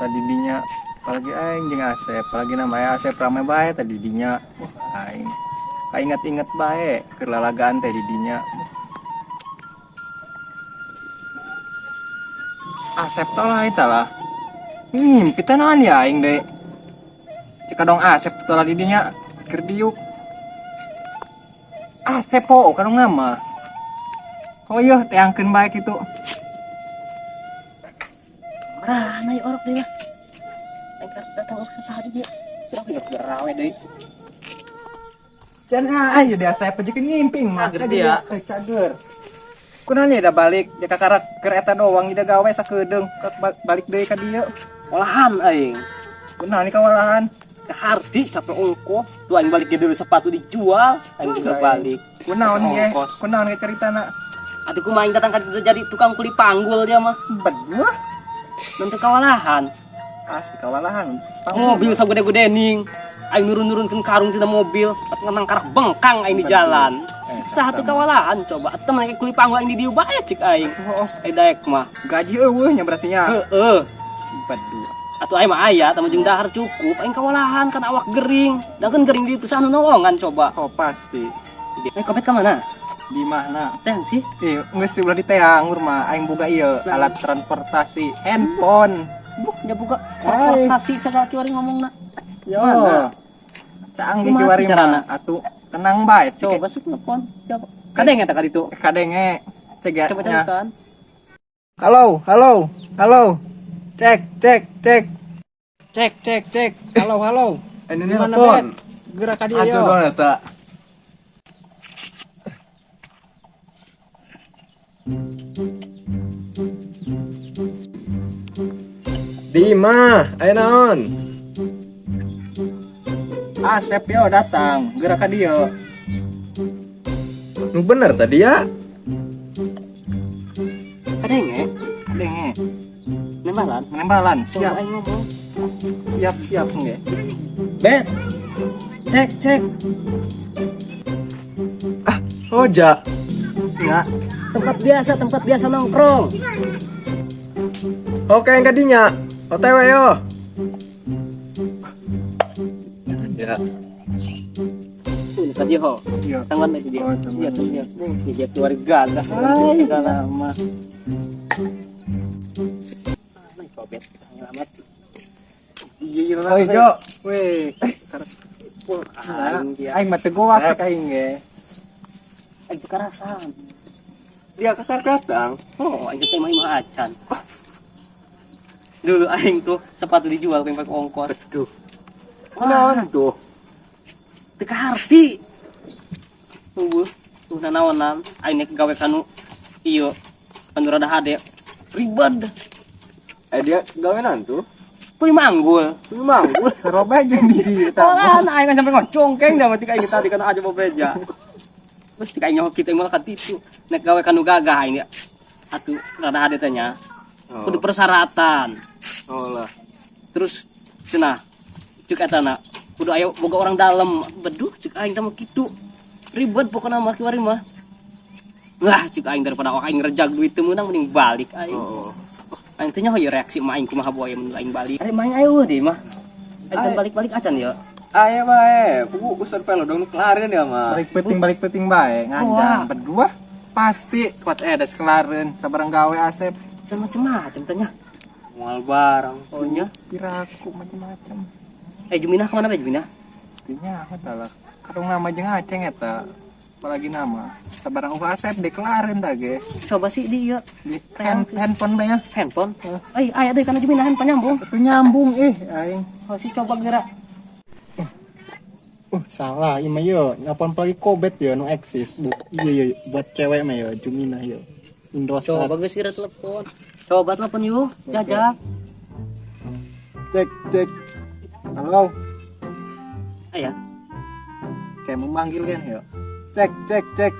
Tadi dinya apalagi aing jeung Asep, apalagi namanya Asep rame bae tadi dinya. Wah, aing kainget-inget bae keur lalagaan teh di dinya. Asep teh lah eta lah. Ngimpi teh naon ya aing deui. Cek dong Asep teh lah di dinya keur diuk. Asep po kadong nama. Oh iya teangkeun bae kitu. Mana ya orok deui lah. Aing datang orok sasaha di dieu. Urang geus gerawe deui. Can ayo dia saya pejekin ngimping mah. Cager dia. Cager. Kunaon ya da balik ja kakarak keur eta doang ida gawe sakedeung balik deui ka dieu. Olahan aing. Kunaon ni kawalahan? Kaharti capek ongkoh. Tuh aing balik dulu sepatu dijual, aing juga balik. Kunaon ge? Kunaon ge caritana? Atuh kumaha aing datang ka ditu jadi tukang kuli panggul dia mah. Bedua. Nanti kawalahan. Pasti kawalahan. Mobil sagede-gede ning. Aing nurun-nurunkeun karung tina mobil, ngenang karak bengkang aing di jalan. Saha teu kawalahan coba. Atuh mah kuli panggul aing di dieu bae cik aing. Oh. Daek mah. Gaji eueuh nya berarti nya. Heeh. Bedua. Atuh aing mah aya tamu jeung dahar cukup, aing kawalahan kan awak gering. Dangkeun gering di pesan nolongan coba. Oh pasti. Kopet ka mana? Di mana? Teh sih. Geus ulah diteang mah aing boga ieu alat transportasi handphone. Buk, dia boga transportasi sagala kiwari ngomongna. Yo. Caang ge kiwari mah atuh tenang bae sih. Coba sih telepon. Coba. Kadenge eta kali itu. Kadenge. Cegah. Coba carikan. Halo, halo, halo. Cek, cek, cek. Cek, cek, cek. Halo, halo. Ini telepon. Gerak ka dieu yo. Aco dong eta. Di mah, aya naon? Asep yo datang, gerak ka dieu. Nu bener tadi ya? Kadenge? Kadenge. Nembalan? Nembalan, siap. Coba aing ngomong. Siap, siap nggih. Bet. Cek, cek. Ah, hoja. Ya. Tempat biasa nongkrong. Oke, yang kadinya. OTW yo. Ya. Ini tadi ho. Iya. Tangan lagi dia. Oh, iya, dia. Dia keluarga dah. Segala mah. Nah, kopet. Selamat. Iya, iya. Jo. Weh. Aing mah teu goak aing ge. Aing teu karasan. Dia kakak datang. Oh, aing teh mah acan. Dulu aing tuh sepatu dijual ku pakai ongkos. Aduh. Naon tuh? Teu kaharti. Tunggu, tuh nanaonan aing nek gawe kanu ieu anu rada hade. Ribet. Dia gawenan tuh? Kuli manggul. Kuli manggul. Saroba jeung di dieu tah. Oh, aing sampe ngocongkeng da mah cik aing tadi kana aja bebeja. Terus cik aing nyaho kitu mah ka ditu. Nek gawe kanu gagah aing atuh rada hade teh nya. Kudu persyaratan. Oh lah. Terus cenah cek eta na kudu aya boga orang dalam beduh cek aing teh mah kitu. Ribet pokona mah kiwari mah. Wah, cek aing daripada aing ngerejag duit teu meunang mending balik aing. Oh. Aing teh nyaho ieu reaksi mah aing kumaha boe mun aing balik. Ari main ayo deui mah. Aing balik-balik acan ya. Aya bae, pugu usur pelo dong kelarin ya mah. Balik penting bae nganjang berdua pasti kuat ada sekelareun sabarang gawe Asep. Macem-macem tanya. Mual barang. Oh nya, piraku macem-macem. Jumina kemana bae Jumina? Tinya aku talah. Karung nama jeung Aceng eta. Apalagi nama. Sabarang eueuh Asep deklaren tah ge. Coba sih di ieu di handphone bae ya. Handphone. Aya deui kana Jumina handphone nyambung. Itu nyambung aing. Oh sih coba gerak. Salah ieu mah yo, nelpon lagi kobet yo nu eksis. Bu, iya buat cewek mah yo Jumina yo. Indosat. Coba geus kira telepon. Coba telepon yuk, jajak. Cek, cek. Halo. Ayah. Kayak memanggil kan yo. Cek, cek, cek.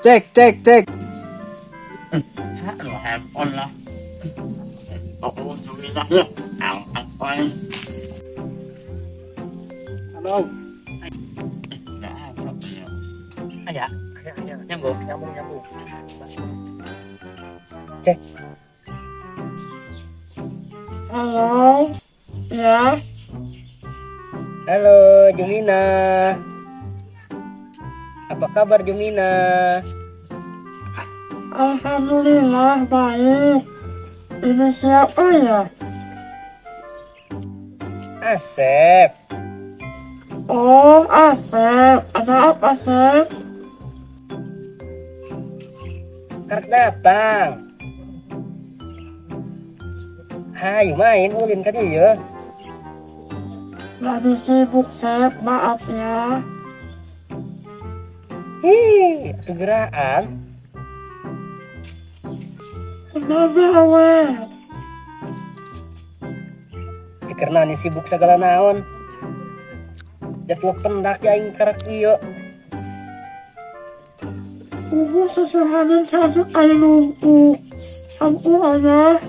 Cek, cek, cek. Handphone lah. Halo. Ayah. Ayah. Nyambung. Nyambung. Cek. Halo, ya, Halo Jumina. Apa kabar Jumina? alhamdulillah baik. Ini siapa ya? Asep. Oh, Asep. Ada apa, Asep? Karek datang. Hayu main ulin ka dieu. Lagi sibuk, Sep. Maaf ya. Hi, atuh geraan. Semoga we. Karena nih sibuk segala naon. Jadwal pendak ya aing karek ieu. Ubu sesuhanan sasuk ayo lumpuh. Ampun ya.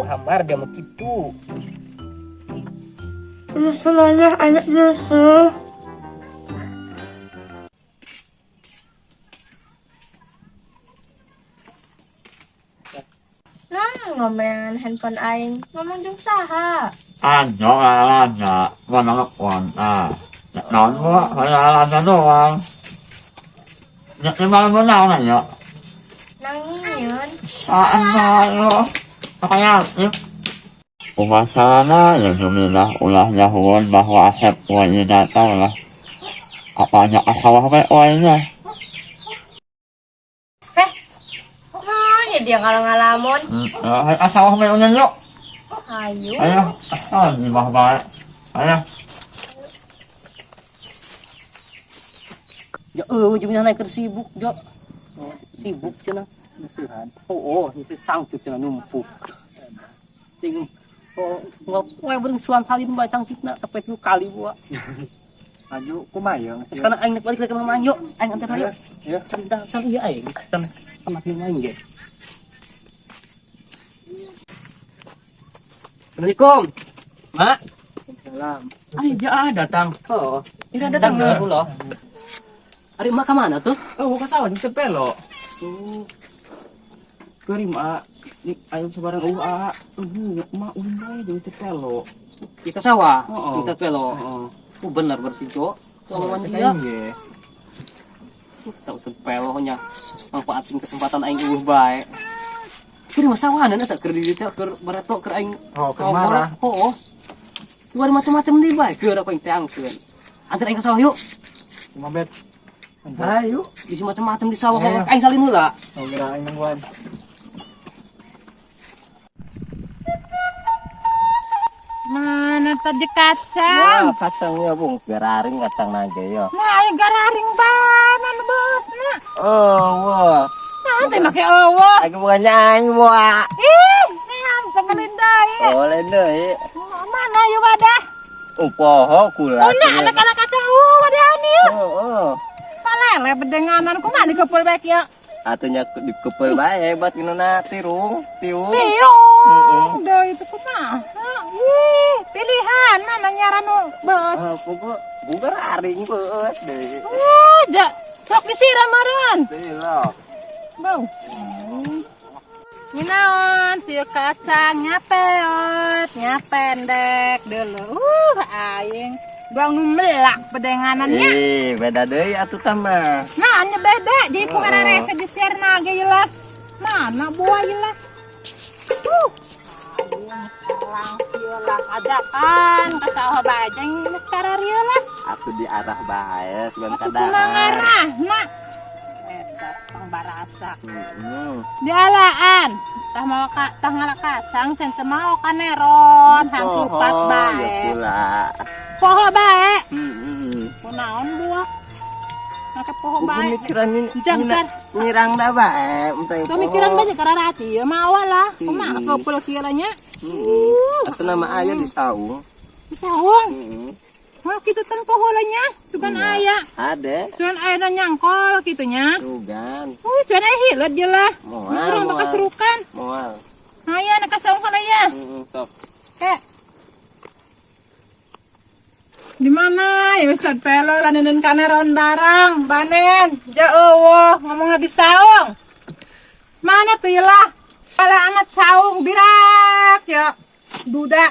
Hamar dia mah kitu. Selayah ayat Yusuf. Nah, ngomongan handphone aing, ngomong jeung saha? Ano, alana, mana konta. Naon mo, alana doang. Ya, gimana mo na ya? Nangieun. Saan na lo? Kaya, Umasana ya Jumilah ulah nyahuan bahwa Asep wanya datang lah. Apanya asawah we wanya. Heh. Nah, ya dia ngalang-ngalamun. Asawah we wanya yuk. Hayu. Ayo, asal di bawah bae. Ayo. Ya eueuh Jumina naik keur sibuk, Jo. Oh, sibuk cenah. Misuhan. Oh, oh, cangcut cenah numpuk. Cing oh, ngok we beureung salin bae cangcutna sampai 3 kali buah. Maju kumaha ya? Sekarang aing balik ke mama aing yuk. Aing antar yuk. Ya. Can can iya aing. Can anak yang aing ge. Assalamualaikum. Mak. Salam. Ay, dia datang. Oh, Tidak datang datang loh. Ari mak ka mana tuh? Oh, ka sawah jeung pelo. Keri mak, ni ayo sabarang eueuh a. Mak ulin bae jeung pelo. Ya ka sawah. Oo. Jeung pelo. Heeh. Oh, bener berarti, Jo. Tuh omongan Cek dia. aing ge. Tahu sepelo nya. Manfaatin kesempatan aing eueuh bae. Keur mah sawahan eta keur di dieu teh keur bareto keur aing. Oh, keur marah. Oh. Luar macam-macam deui bae keur aku aing teangkeun. Antar aing ka sawah yuk. Cuma bet. Ayo. Bisi macam-macam di sawah Ayo. aing salin heula. Oh, geura aing nungguan. Mana tadi kacang? Wah, kacang ya, Bung. Gararing kacang nage ya. Nah, ayo gararing bae mana bosna? Oh, wah. Nah, teh make eueuh. Aing bukannya aing, wah. Ih, neam sakalin deui. Oh, lain deui. Mana ieu wadah? Oh, poho kula. Oh, nah, anak-anak kacang eueuh wadahan ieu. Oh, oh. Palele bedenganan kumaha dikepul bae kieu? Atunya dikepel bae hebat gimana tirung, tiung. Tiung. Deui itu kumaha? Ih, pilihan mana nyaran nu beus. Oh, pokok bugar aring beus deui. Oh, ja. Sok disiram meureun. Deui lah. Bau. Minaon tiu kacangnya peot, nya pendek dulu. Aing buang nu melak bedenganannya. Ih, beda deui atuh tah mah. Nah, nya beda jadi ku rese di share nage ieu lah. Mana buah ieu lah. Aing ieu lah ajakan ka sawah bae jeung kararieu lah. Atuh diarah bae sugan Atuh kadaan. kumaha ngarahna. Eta pangbarasa. Heeh. Dialaan tah mau ka tah ngala kacang can teu mau kaneron hang kupat ya bae kula. poho bae Heeh. kunaon buah make poho Buku bae mikiran Jangkar. nyirang dah bae, entah Pemikiran bae kararati ieu mawa lah kumaha keupeul kieu lah nya Asal nama aya di saung. Di saung Heeh. Wah, kitu tempo heula nya sugan aya Ade, sugan aya nu nyangkol kitu nya sugan. Sugan aya hileut je lah Moal, urang bakal moal. serukan Moal. aya na ka saung heula ya Heeh, sok. Kek. Di mana ya Ustad Pelo laneuneun kaneron barang banen ja eueuh ngomongna di saung. Mana tuh lah? Bala amat saung birak ya. Duda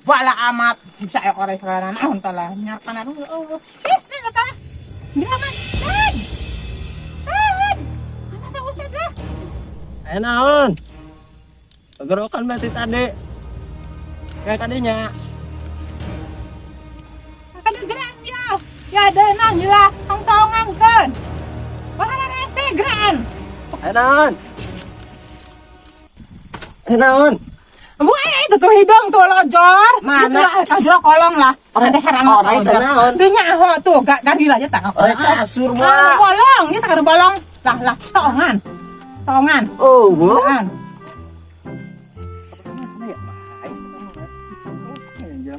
bala amat bisa ya orang segala naon tala nyarpan aduh eueuh. Ih, nih kata. Gila amat. Tad. Tad. Mana tuh Ustad lah? Aya naon? Gorokan berarti tadi. Kayak kadinya. Kadegeran ya. Ya denan lah tong tongangkeun. Wahana rese geran. Aya naon? Aya naon? Bu, eh, itu tuh hidung tuh lojor. Mana? Itu lah, kajro kolong lah. Orang- Ada herang orang itu naon? Tuh nyaho tuh, gak gadila aja tak. Orang kasur Ah, mah. bolong, ya tak ada bolong. Lah, lah, tongan. Tongan. Oh, bu. Tongan.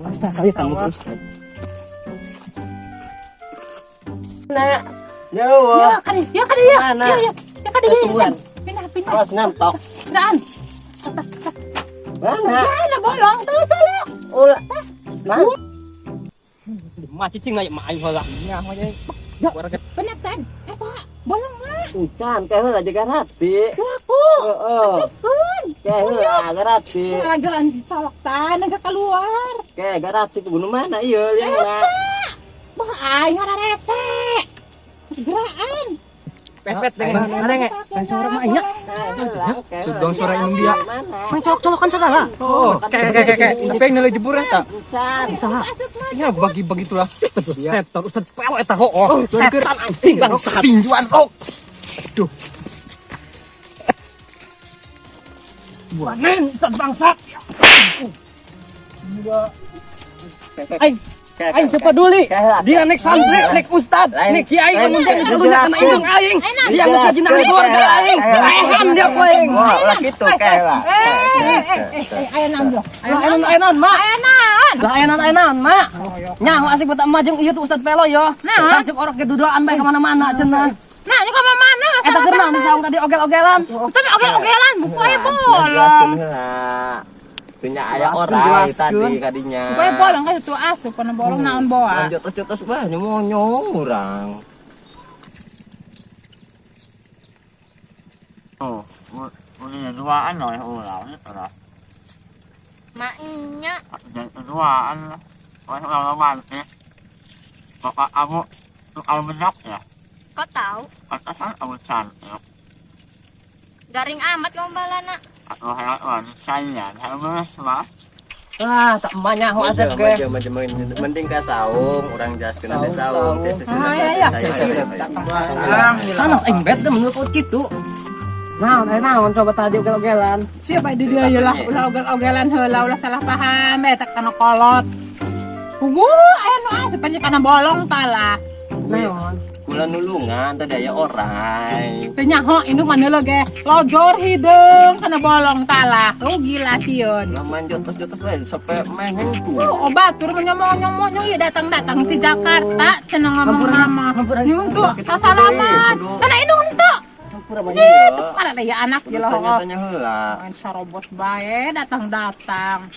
Astaga, ya kamu terus. Nah, nyawa. Ya, kan, ya kan ya. Mana? Ya, ya. Ya kan ya. Ketuan. Pindah, pindah. Awas nentok. Geran. Mana? Ya, ada bolong tuh, tuh lah. Ulah. Mana? Mak cicing aya mak aing heula. Benar kan? Apa? Bolong mah. Ucan, kayak heula jaga hati. Tuh aku. Heeh. Asupkeun. Kayak heula garati. Jalan colok tan, agak keluar. Kayak garati ke gunung mana ieu liangna. Bah, aing rese. Geraan. Pepet dengan arenge. Lain suara mah nya. Sudong suara indung dia. Main colok-colokan segala. Oh, kayak kayak kayak tapi yang nilai jebur ya tak? Ucan. Saha? Ya bagi-bagi itulah. Setan Ustaz Pelo eta hooh. Setan anjing bangsat. Tinjuan ok. Aduh. Panen Ustaz bangsat. Aing aing teu peduli. Dia nek santri, nek ustad, nek kiai lamun dia geus kalunya kana indung aing. Dia geus ngajinah di keluarga aing. Ehan dia ku aing. Wah, ulah kitu kayak lah. Eh, eh, eh, eh, aya naon yo? Aya naon aya naon, Mak? Aya naon? Lah aya naon aya naon, Mak? Nyaho asik buat emak jeung ieu tuh Ustad Pelo yo. Nah. Cek orok ge duduan bae ka mana-mana cenah. Nah, ini kok mana? Eta keur naon di saung tadi ogel-ogelan? Tapi ogel-ogelan buku aya bolong. Punya aya Jelaskeun, orai jelaskeun. tadi kadinya. Buku aya bolong kan itu asup kana bolong naon boa. Lanjut terus bah nyomonyong urang. Oh, ini duaan loh, ulah, ini lah. Maknya Jadi duaan lah. Wah, kalau mati. Bapak kamu tukang benak ya? kok tahu? Pantesan kamu cantik. Garing amat kamu balana. Atau hayat wanita ya, harus mah. Ah, tak emak nyaho asep ge. Maju, maju, mending ka saung, urang jelaskeun ade saung, teh Ah, ya, ya. Panas aing bet deh menurut kitu. Naon aya naon coba tadi ogel-ogelan. Siapa di dia ya lah ulah ogel-ogelan heula ulah salah paham eta kana kolot. Pugu aya nu asup nya kana bolong tala. Naon? Kula nulungan tadi aya orai. Teu nyaho indung mah neuleuh ge lojor hideung kana bolong tala. Oh gila sieun. Ulah manjot terus bae sampai meheng tuh. Oh, obat tur monyong-monyong ya datang-datang di Jakarta cenah ngomong mama. Nyung tuh sasalaman. Kana indung henteu. Hampura mah. Ih, mana lah ya anak gila oh. Tanya-tanya heula. Main sarobot bae datang-datang.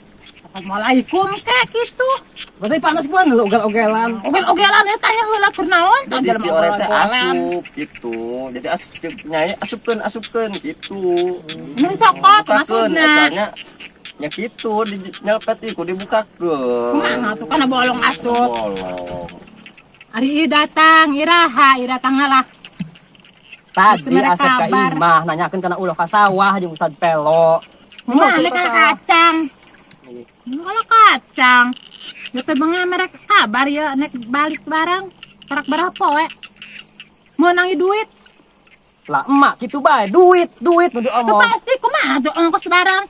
Assalamualaikum kek gitu. Berarti panas gua lu ogel-ogelan. Ogel-ogelan ya tanya heula keur naon tah Jadi jelema si orai teh ogel-ogelan. asup gitu. Jadi asup nyai asupkeun asupkeun gitu. Ini dicokot Bukakeun, maksudna. asalnya nya kitu di nyelpet ieu kudu dibukakeun. Kumaha tuh kana bolong asup. Bolong. Ari ieu datang, iraha, ieu datang lah. Tadi Itu mereka asep ka kabar. imah nanyakeun kana ulah ka sawah jeung Ustad Pelo. Kumaha nek kana kacang. Kalau kacang. Ya teh bangga mereka kabar ya nek balik barang. Karak berapa we? Mau nangi duit. Lah emak kitu bae, duit, duit nu Itu diomong. pasti kumaha tuh ongkos barang.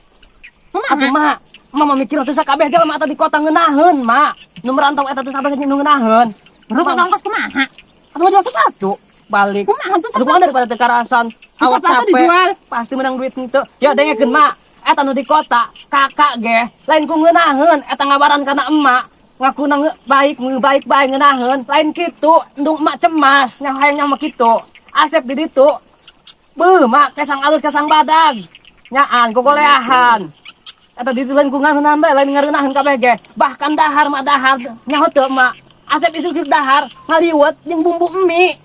Kumaha? Atuh mak, mama mikir teh sakabeh jelema eta di kota ngeunaheun, mak. Nu merantau eta teh sakabeh nu ngeunaheun. Terus ongkos kumaha? Atuh jual sepatu balik. Kumaha tuh Aduh, kumaha daripada teu karasan. Terus Awak sepatu capek, dijual. pasti menang duit henteu. Ya dengekeun mak, eta nu di kota, kakak ge lain ku ngeunaheun, eta ngabaran kana emak. Ngaku nang baik, baik bae ngeunaheun, lain kitu, endung emak cemas, nya hayang nya mah kitu. Asep di ditu. Beuh, mak kesang alus kesang badag. Nyaan gogoleahan. Eta di ditu lain ku ngeunaheun bae, lain ngareunaheun kabeh ge. Bahkan dahar mak dahar nyaho teu mak. Asep isuk keur dahar ngaliwet jeung bumbu mie.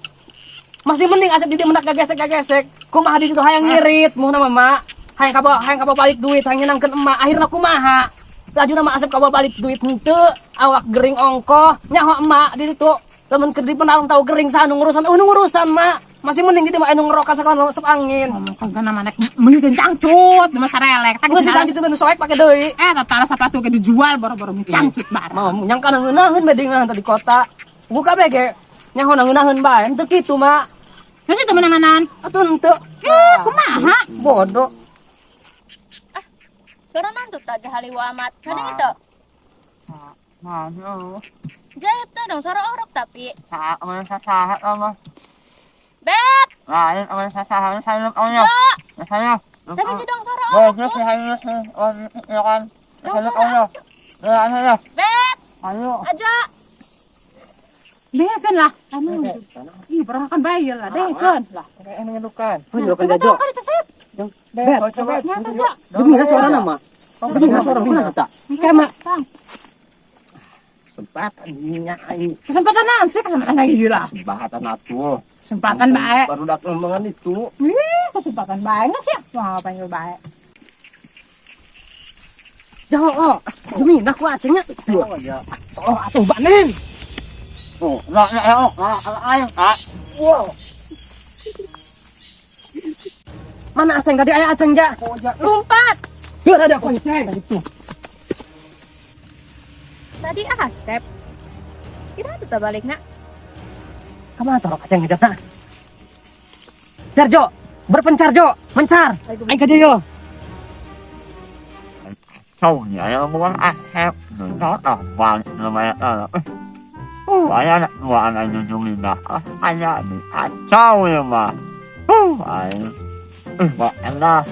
Masih mending Asep di dieu mendak gagesek-gagesek. Kumaha di ditu hayang ngirit muhna mah, Mak. Hayang kabawa balik duit, hayang nyenangkeun emak. Akhirna kumaha? Laju nama Asep kabawa balik duit henteu, awak gering ongkoh, nyaho emak di ditu. Lamun keur di penaung tahu gering saha nu ngurusan, nu ngurusan, Mak. Masih mending di dieu mah anu ngerokan sakala masuk angin. Ngomong kagak nama nek meulikeun cangcut, mah sarelek. Tak Geus sisa gitu nu soek pake deui. Eh, tatara sepatu ge dijual boro-boro mie cangcut barang. Mau nyangka ngeunaheun bae dengan di kota. Buka bae ge nyaho ngeunaheun bae, henteu kitu, Mak. Terus itu menang naon? Atuh henteu. Eh, kumaha? Bodoh. Suara nantut tak jahali amat. Kadang itu. Nah, oh. Jahit tuh dong suara orok tapi. Saat saat mah. Bet, Lain aman sasahan saya oh Jo. Saya. Tapi itu dong suara Oh, orok. terus saya oh ya kan. Dong Saya suara oh ya. Saya. Bet, Ayo. aja. Dengekeun lah. Anu. Ih, pernah kan bae lah, dengekeun lah. Kayak anu ngedukan. Oh, juga Coba jajo. tolong kan itu sip. Bet, coba. Nyata, Jo. Demi suara nama. Demi suara mana tak? Kayak mak. Tang. Kesempatan nya aing. Kesempatan naon sih? Kesempatan lagi lah. Kesempatan atuh. Kesempatan bae. Baru datang ngomongan itu. Ih, kesempatan bae nggak sih? Wah, panggil bae. Jauh, oh. Demi nak ku acengnya. Oh, atuh banen. Oh, nah, nah, oh, ayo. Ah. Wow. Mana aceng tadi aya aceng ja? Lompat. Biar ada aku aceng. Itu. Tadi Asep. Kita tuh tak balik nak. Kemana torok aceng ngejatna? Serjo, berpencar Jo, mencar. Aing ka dieu yo. Sau nya yang ngomong Asep. Nó tak lumayan. Ayah anak dua anak junjung lima. Ayah nih kacau ya mah. Ayah. Enak.